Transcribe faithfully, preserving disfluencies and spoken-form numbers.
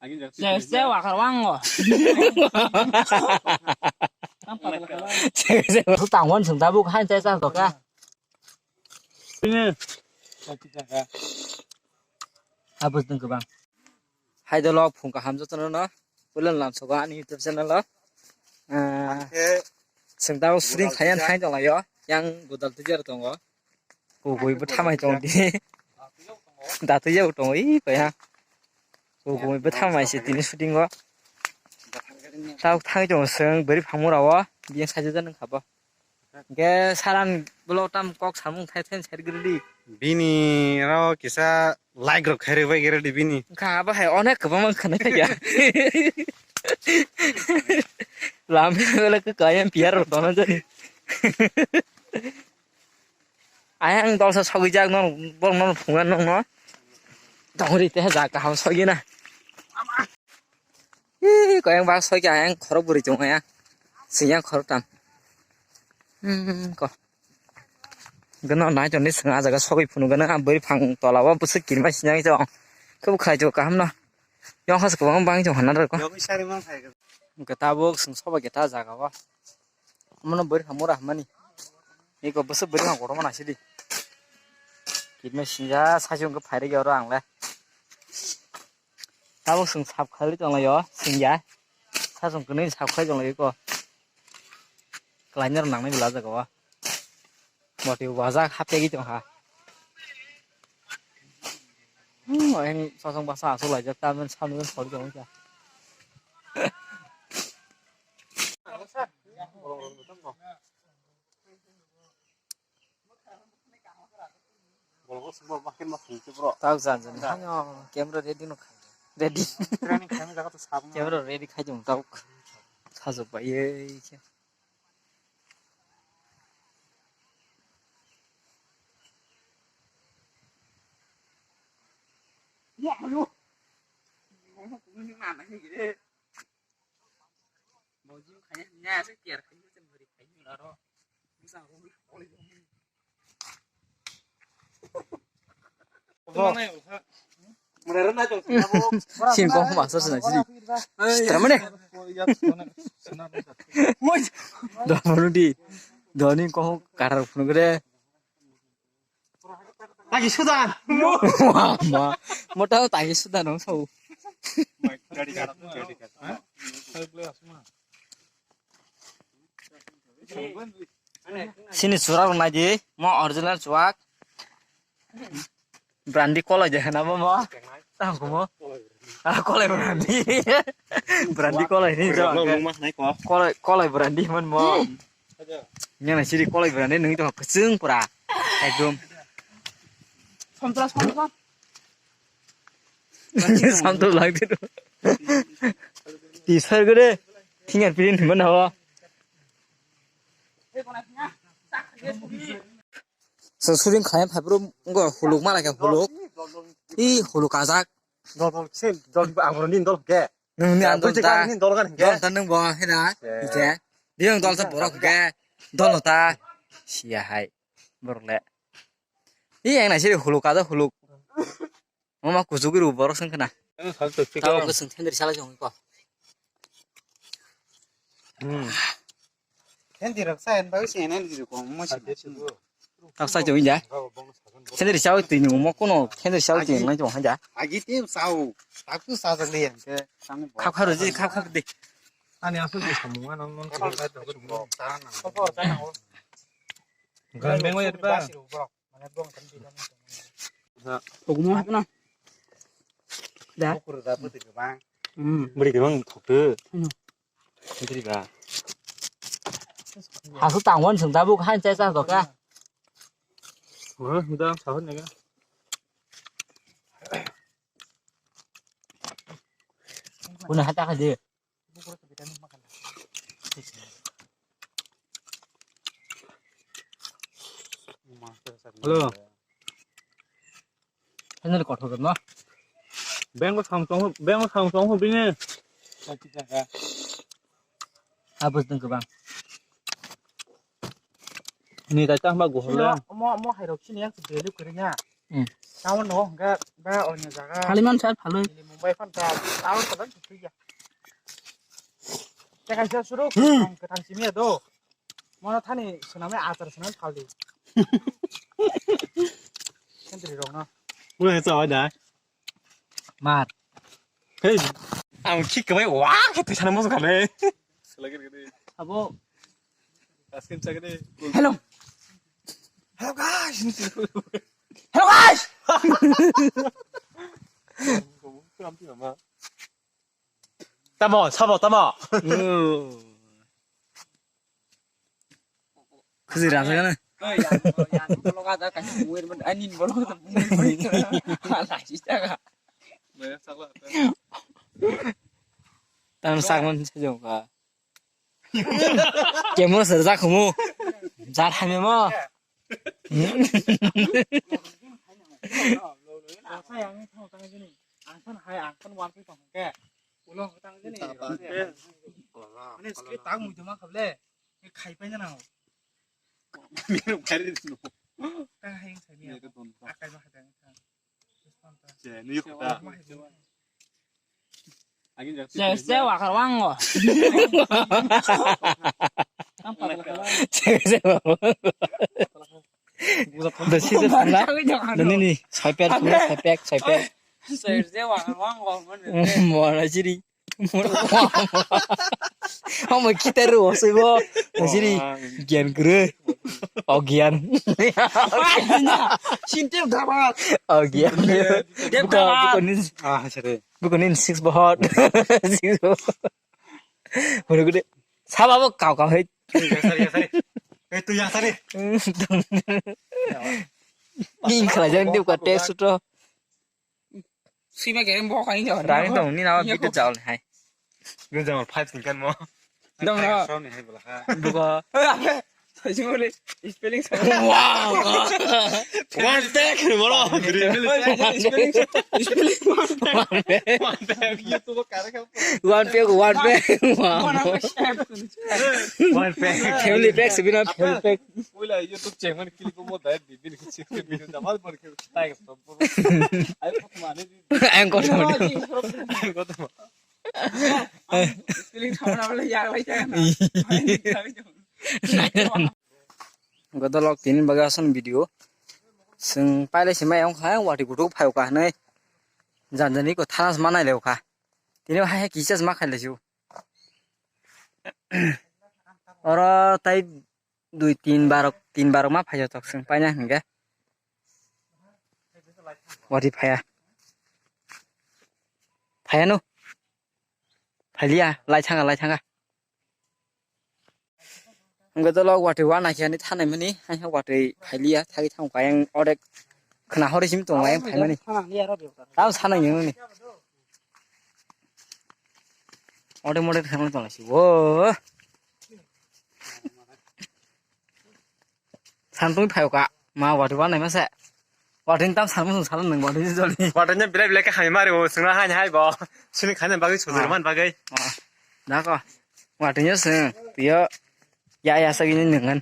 Se, se wakar wango. Su tangwan sung tabuk hai se sa to ka. Abus dong kebang. Hai dolo phung kaham jotono no. Pulan lam sogo ani YouTube channel o. Ah, sung tabuk shooting khayan hai dolo yo. Yang godal tujar tongo. Kugui bo thamai tong di. Datui jabo tong i paiha. Kugui bo thamai se tini shooting o. Tao thang tong seng beri phamura o. Biang saja jan khabo. Ge saran bolo tam kok samung thai thai ser giri. Bini ro kisa like rok khairi bai giri di bini. Kha ba hai onek kebang khana kha ya. Lam bele ke kayam piar ro dona jani. Ayang dolsa sogwi jak no, borok no phungan nokno. Dongri te ja kaham sogwi na. Ih, koyang bak sogwi ayang khorok bwrwi tongo ya. Siyang khorok tam. Hmm, ko. Gano nai toni swnga jaga sogwi phunu gano a bwrwi phang tola o bwswk kirma sinyang tong. Kebo khai jo kaham no. Yong khas kwbang bang jo honna ko. Yogwi sari man khai. Gata bok sung soba gata jaga o. Mono bwrwi hamura hamani. Eko bwswk bwrwi ham kotorma naisidi. Kitma sinja sachi wngkha phairikya oro ang le. Tabuk chwng sap khalwi tonglaio, singya. Sachwng kwnwi sap khai tonglaio ko. Klainai rok nangnai bwla jaga o. Motwi wajak hapyagwi tongkha. Hmm, ayang sosong basa aswk laijak, tamni samni sori tongkha. Tak jan jan. Hano camera ready no kha. Ready. Training khaina jaga to sab. Camera ready khai dong tak. Sajok bai ye. Sin kong ma sa sina sini. Sitra mane. Dono di. Doni kong karar phunugre. Taki sudan. Wah, ma. Mota taki sudan no sau. Sini surak nai di, mo original surak. Brandi kolai je na mo mo. Tang ko mo. Ah, kolai brandi. Brandi kolai ni jo. Kolai, kolai brandi man mo. Nyana siri kolai brandi nung to keceng pura. Ekdom. Samtras, samtras. Samtras lagi tu. T-shirt gede. Tinggal pilih mana wa. So shooting khaina phaiphuru wngkha huluk ma laikha huluk. I huluk kajak. Dol dol se dol aboroni dol ke. Nwng ni ang dol ta. Ni dol gan ke. Dol ta nwng bo hena. Ke. Biyang dol ta borok ke. Dol ta. Siya hai. Borok le. I ang nai siri huluk kajak huluk. Mama kuchuk rw borok song khna. Tao ko song thendri sala jong ko. Hmm. Thendri rok sa en ba se en en rw ko mo se. Tak sa jong ja. Thendri sao twi ni mo kono thendri sao twi nai jong ja. Agi te sao. Tak tu sa jak le en ke. Khap khap ji khap khap de. Ani asu ji samung an non sa. Gan beng wa ya ba. Ogumo hapna. Da. Bwrwi kwbang thokto. Bwrwi ba. Hasu tangwan sung tabuk han cha cha doka. Hwda sahut nega. Kuna hata khadi. Hello. Channel kothok no. Bengo samsong, bengo samsong ho bini. Abus dong kebang. Ni ta tang ba gohor le. Mo mo hai rok sini yang delu kering ya. Hmm. Tamo no hwnka ba onyo jaga. Phaliman sir phalwi. Mumbai phan ta tamo phalwi thik ya. Teka sir suru kang ketang simi ya do. Mono thani swnamwi achar swnamwi phaldi. Sentri rok no. Muna he chawa da. Mar. Hey. Ang khik kwbai wa khe twi sana musu kale. Abo. Askin chagde. Hello. Hello guys. Hello guys. Tamo, sabo, tamo. Khujui rasa kana. Oi, yang, yang bolong ada kasih muir ben anin bolong tu muir ben. Alah, sih jaga. Tang sakman sejong ka. Kemo serjak khumu. Jar hamya mo. Asa yang thang tang jini. Angsan hai, angsan wan pi tong ke. Ulo tang jini. Mane skri tang mui joma khable. Khai pai jana. Mero khai ri no. Tang hai sai mi. Akai ma hai tang. Sir, sir, wakar wango. Sir, sir, wakar wango. The season pala. The nini, soipek, soipek, soipek. Sir, sir, wakar wango. Mora jiri. Omo kitaru osoi bo. Jiri. Gian guru. Ogian. Sinte dapat. Ogian. Buka, buka nin. Ah, sare. Buka nin six bohot. Six bohot. Hunu gede. Saba bo kau kau hai. Sare, sare. Eh, tu ya sare. Ning khala jang di buka test to. Sima kere bo kani jawab. Rang tong ni nama video jawab hai. Ni jawab five sing kan mo. Dong na. Song ni hai bola ha. Buka. Ape. Soi sing bole. Spelling song. Wow. One take bolo. Spelling, spelling one take. One take. YouTube kare ka. One pack, one pack. Wow. One pack. Family pack, sebina family pack. Wala YouTube channel click mo dai bibin ki channel video jamal bor ke tai ka. Ang kotha mani. Ang kotha mani. Spelling thamna bole yak lai ta na. Godolok tini baga asan video. Sing paile sima yang kha wati gutuk phai ka hanai. Jan jani ko thanas manai leo kha. Tini hai hai kisa ma khai le ju. Oro tai dui tin barok, tin barok ma phaiya tok sing paina hinga. Wari phaiya. Phaiya no. Phailia, lai thanga, lai thanga. Hingke dolo watwi wana khe ani thanai mani, hai watwi phailia, thagi thang kayang odek khna hori sim tong ayang phaimani. Tam sana yungni. Odek modek thang tong si. Wo. Santong phai ka. Ma watwi wana masa. Watwi tam salmo song salon nang watwi joli. Watwi nya bilai bilai ka hai mari o sungna hai hai bo. Sini khana bagwi sudur man bagwi. Dako. Watwi nya sung. Tiyo. Ya ya sagini nungan.